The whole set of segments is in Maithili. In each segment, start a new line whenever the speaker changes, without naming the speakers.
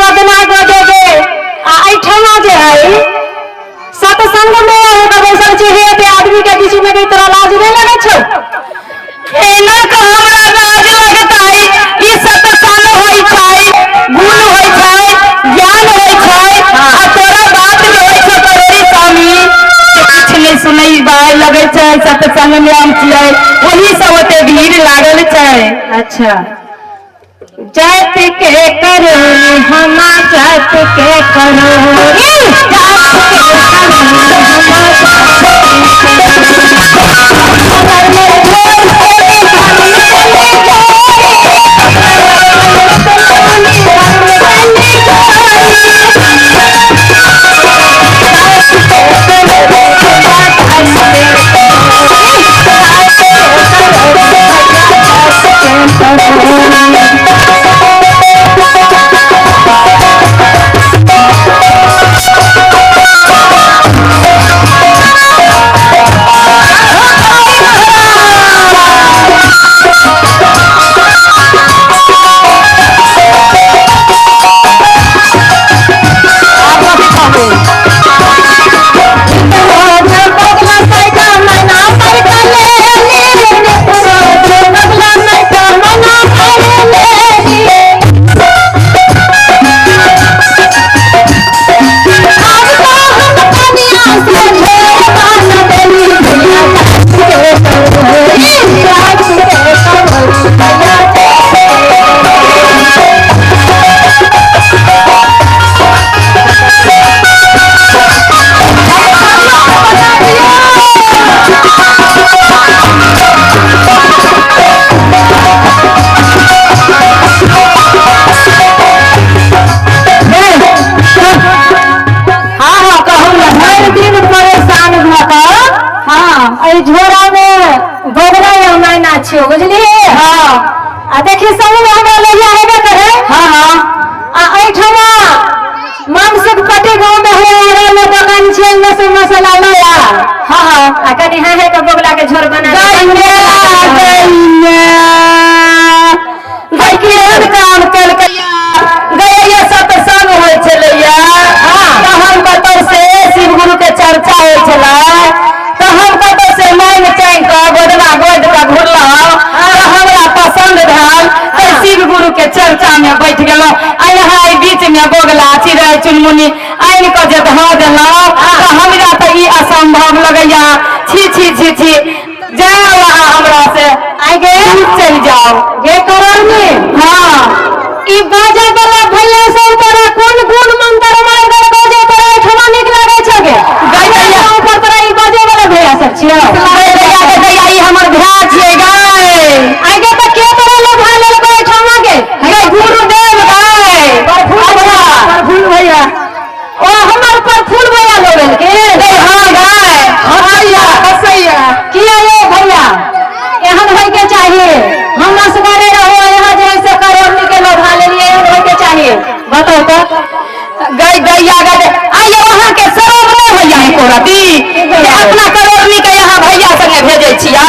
गोदना गोदेबे आ एहिठमा जे है सत्संग में होकर बैसल छी हे एते आदमी के बीच में भी तोरा लाज नहीं लगै छौ?
एना के हमरा लाज लगतै? ई सत्संग होइ छै, गुण होइ छै, ज्ञान होइ छै। आ तोरा बात जे होइ छौ करोड़ी स्वामी से किछु नहि सुनै बाय लगै छै। सत्संग में हम छियै, ओही सब ओते भीड़ लागल छै।
अच्छा, जात के करो हमा जात के करो, जात के करो हमा जात
हाँ हाँ, कहू ने।
भरि दिन परेशान भऽ कऽ
हाँ
एहि झोरा में गोबरा या मैना छियौ, बुझलियै?
हाँ।
आ देखी, संग में हमरा लोहिया हेबे करे।
हाँ हाँ।
आ एहिठमा मानसुख पट्टी गाँव में है में दोकान छियै, ओहिमे से मसाला लया।
हाँ हाँ।
आ कनि है है के बोगला के झोर बना।
गैया गैया गै, केहन काम केलकैया गैया? सत्संग होइ छलैया तऽ हम कतौ से शिव गुरु के चर्चा होइ छलै, तऽ हम कतौ से मांगि चांगि कऽ गोदना गोदि कऽ घुरलहुँ, तऽ हमरा पसन्द भेल तऽ शिव गुरु के चर्चा में बैठ गेलहुँ। आ यहाँ एहि बीच में बोगला चिड़ै चुनमुनी आनि कऽ जे धऽ देलहुँ, तऽ हमरा तऽ ई असंभव लगैया। छी छी छी छी, जाउ अहाँ हमरा से
आइ गे
दूर चलि जाउ।
गे करोड़नी।
हाँ।
ई बाजा वाला भैया सब तोरा कोन गुण मंत्र मारि देलकौ जे तोरा एहिठमा नीक लागै छौ गे?
गैया।
ऊपर तोरा ई बाजे वाला भैया सब छियौ।
गै गैया के गैया, ई हमर भाय छियै गै।
आइ गे, तऽ के तोरा लोभा लेलकौ एहिठमा गे?
गै गुरुदेव गै।
प्रफुल्ल भैया, प्रफुल्ल भैया, ओ हमर प्रफुल्ल भैया लोगेलखिन?
गै हाँ गै।
हँसैया
हँसैया
किया यौ भैया? एहन होय के चाही। हम असगरे रहो, यहाँ जे है से करोड़नी के लोभा लेलियै। एहन होय के चाही? बताउ तऽ।
गै गैया गै, आइयो अहाँके शरम नहि होइया एको रति जे अपना करोड़नी के यहाँ भैया संगे भेजै छियै?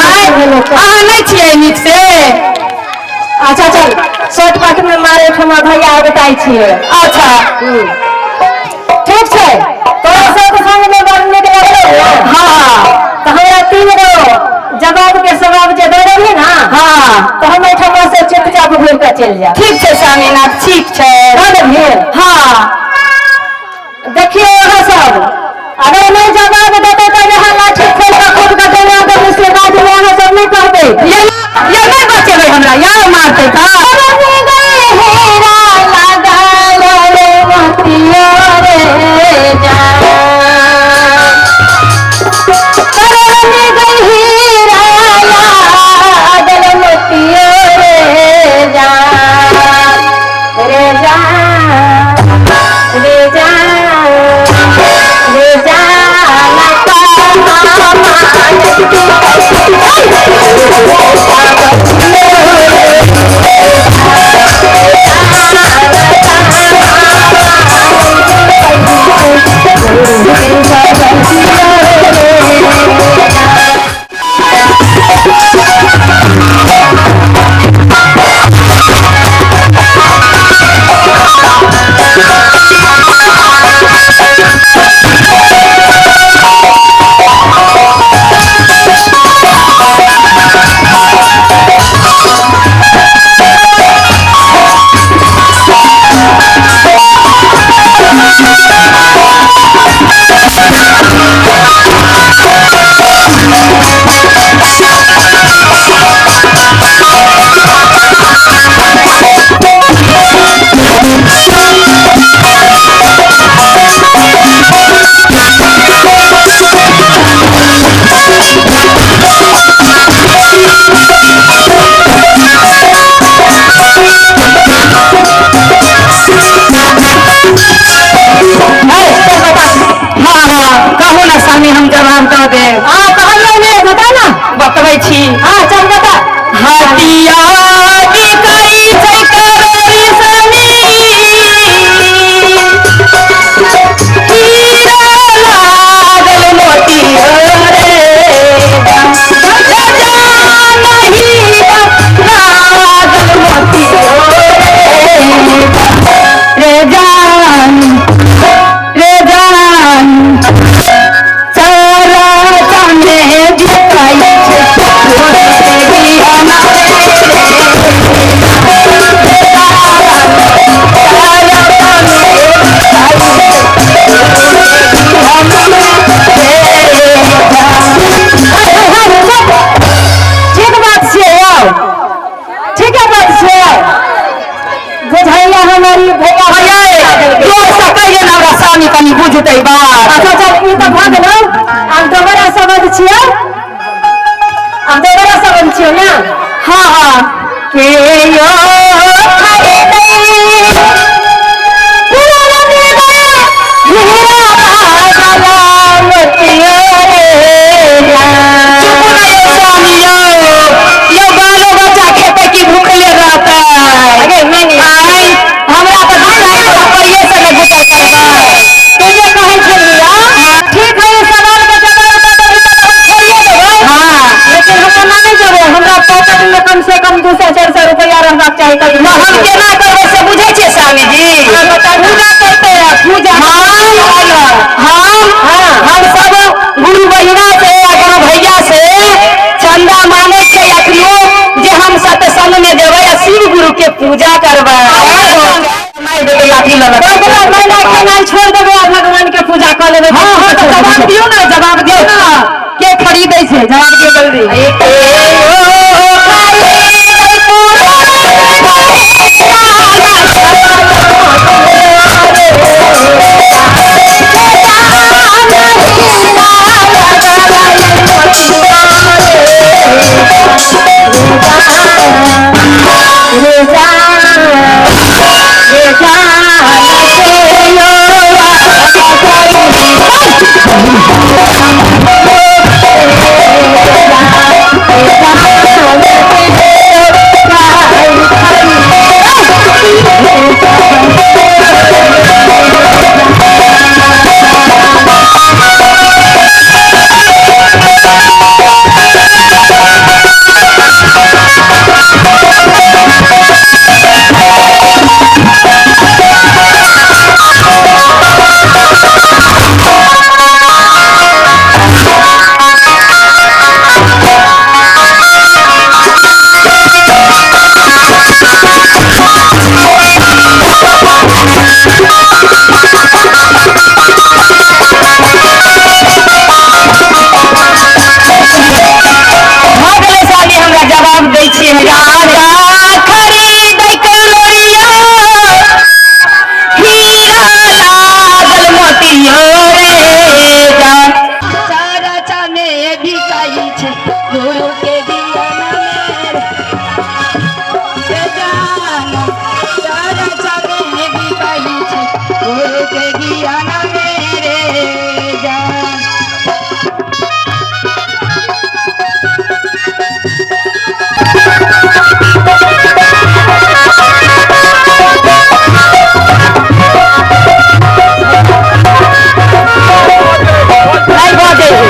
आँय, अहाँ नहि छियै नीक से।
अच्छा चल, शॉर्टकट में मारे ठमा भैया बताइ छियै।
अच्छा।
ठीक छै, तोरा सब संग में बड़ नीक लगलो।
हाँ।
तऽ हमरा तीन गो जवाब के सवाब जे दऽ देबही ना,
हाँ,
तऽ हम एहिठमा से चुपचाप घुरि कऽ चलि जायब।
ठीक छै स्वामीनाथ, ठीक छै।
दऽ देबही?
हाँ।
देखियौ अहाँ सब, अगर नहि जवाब देतै तऽ यहाँ लाठी खोलि कऽ खूब कऽ डरा देबै, से बादमे अहाँ सब नहि कहबै।
ये नहि बचेबै हमरा, यार मारतै तऽ।
हेरा लागल रे मोतियो रे जान, करनी गई हीरा लागल मोतियो रे जान, रे जान, रे जान, रे जान।
बुझतै बात।
अच्छा चल ई तऽ भऽ गेलौ। आब दोबारा शब्द छियै, आब दोबारा शब्द छियौ ने?
हाँ हाँ। के यो खरीदै बालो बच्चा खेतै कि भूखले रहतै?
अरे नहि नहि,
आइ हमरा तऽ 2-4 रुपैये से ने गुजर करबै।
तू जे कहै छलियै ठीक है, सवाल के जवाब दऽ देबही तऽ हम छोड़िए देबै।
हाँ।
लेकिन हम ओना नहि जेबै, हमरा पॉकेट में कम से कम 200-400 रुपैआ रहबाक चाही तब।
हम केना करबै से बुझै छियै स्वामी जी?
पूजा करते हैं पूजा।
हम सब गुरु बहिना से आ गुरु भैया से चंदा मांगे छियै अखनो जे हम सत्संग में जेबै आ शिव गुरु के पूजा करबै। मारि देतै लाठी लऽ लऽ।
महीना खेनाइ छोड़ि देबै आ भगवान के पूजा कऽ लेबै।
हाँ हाँ, तऽ जवाब दियौ ना, जवाब दियौ ना, के खरीदै छै? जवाब दियौ जल्दी। भऽ गेलै साली, हमरा जवाब दै छियै। राजा खरीदै कलोरिया हीरा लागल मोतियो रे जान।
चरचा में बिकाई छै गुरु के दियाना में जान। चरचा में बिकाई छै गुरु के दियाना में रे जान।
नहि बजै है।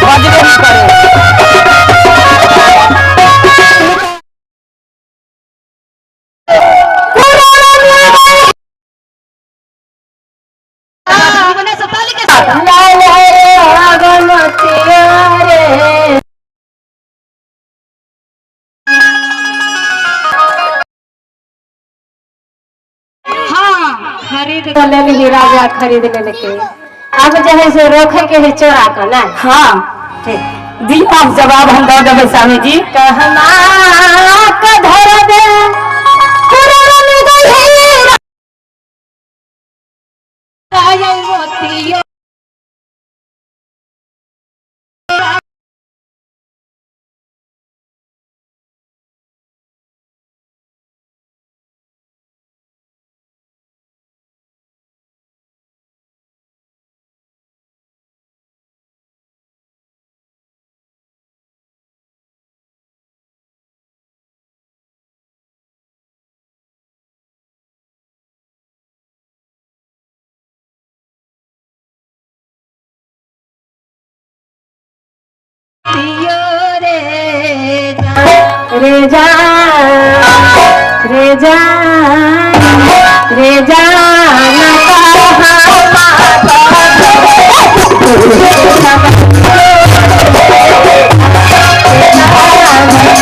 बजबे नहि करै।
लाल रे मोतिया रे।
हाँ
खरीद लेलही राजा, खरीद लेलकै। आब जे है से रोखे के है चोरा कऽ ने?
हाँ
ठीक
दियौ आब जवाब, हम दऽ देबै स्वामी जी।
कहमा के धर दे पुरन गहीरा
मोतियो रे जान।
रे जा रे जा रे जा कहा।